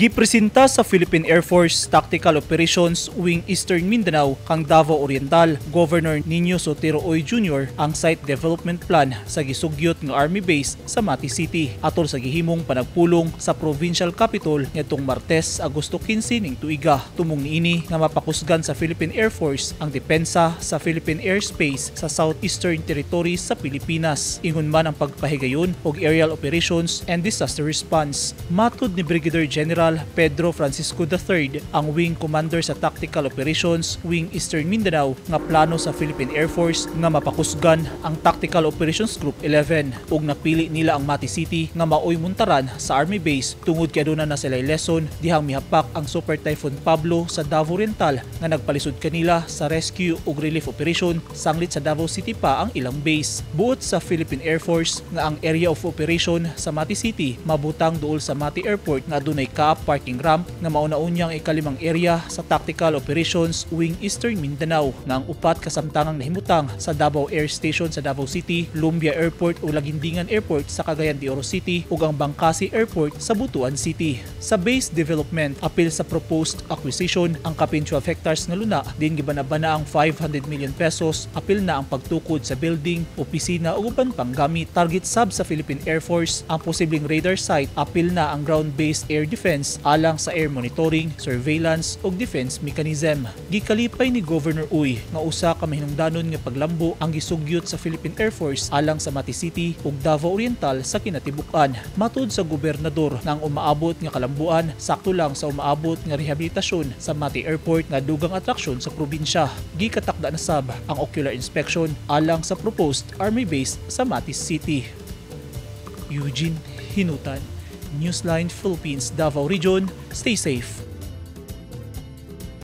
Gipresenta sa Philippine Air Force Tactical Operations Wing Eastern Mindanao kang Davao Oriental Governor Niño Sotero Uy Jr. ang site development plan sa gisugyot nga Army Base sa Mati City atol sa gihimong panagpulong sa Provincial Capitol ngadtong Martes, Agosto 15 ning tuiga. Tumong niini nga mapakusgan sa Philippine Air Force ang depensa sa Philippine airspace sa Southeastern Territories sa Pilipinas. Ingon man ang pagpahigayon og aerial operations and disaster response. Matud ni Brigadier General Pedro Francisco III, ang Wing Commander sa Tactical Operations Wing Eastern Mindanao, nga plano sa Philippine Air Force nga mapakusgan ang Tactical Operations Group 11 ug napili nila ang Mati City nga maoy muntaran sa Army Base tungod kay aduna na sila lesson dihang mihapak ang Super Typhoon Pablo sa Davao Oriental nga nagpalisod kanila sa rescue ug relief operation sanglit sa Davao City pa ang ilang base. Buot sa Philippine Air Force nga ang area of operation sa Mati City mabutang duol sa Mati Airport nga adunay CAAP parking ramp nga mauna unyang ikalimang area sa Tactical Operations Wing Eastern Mindanao nga ang upat kasamtangang nahimutang sa Davao Air Station sa Davao City, Lumbia Airport o Laguindingan Airport sa Cagayan de Oro City ug ang Bancasi Airport sa Butuan City. Sa base development, apil sa proposed acquisition ang kapin 12 hectares nga luna din gibanabana ang ₱500 million, apil na ang pagtukod sa building, opisina ug uban pang gamit. Target sab sa Philippine Air Force ang posibleng radar site, apil na ang ground-based air defense alang sa air monitoring, surveillance ug defense mechanism. Gikalipay ni Governor Uy nga usa ka mahinungdanon nga paglambo ang gisugyot sa Philippine Air Force alang sa Mati City ug Davao Oriental sa kinatibuk-an. Matud sa gobernador nga ang umaabot nga kalambuan sakto lang sa umaabot nga rehabilitasyon sa Mati Airport nga dugang atraksyon sa probinsya. Gikatakda na sab ang ocular inspection alang sa proposed Army base sa Mati City. Eugene Hinutan, Newsline Philippines, Davao Region. Stay safe.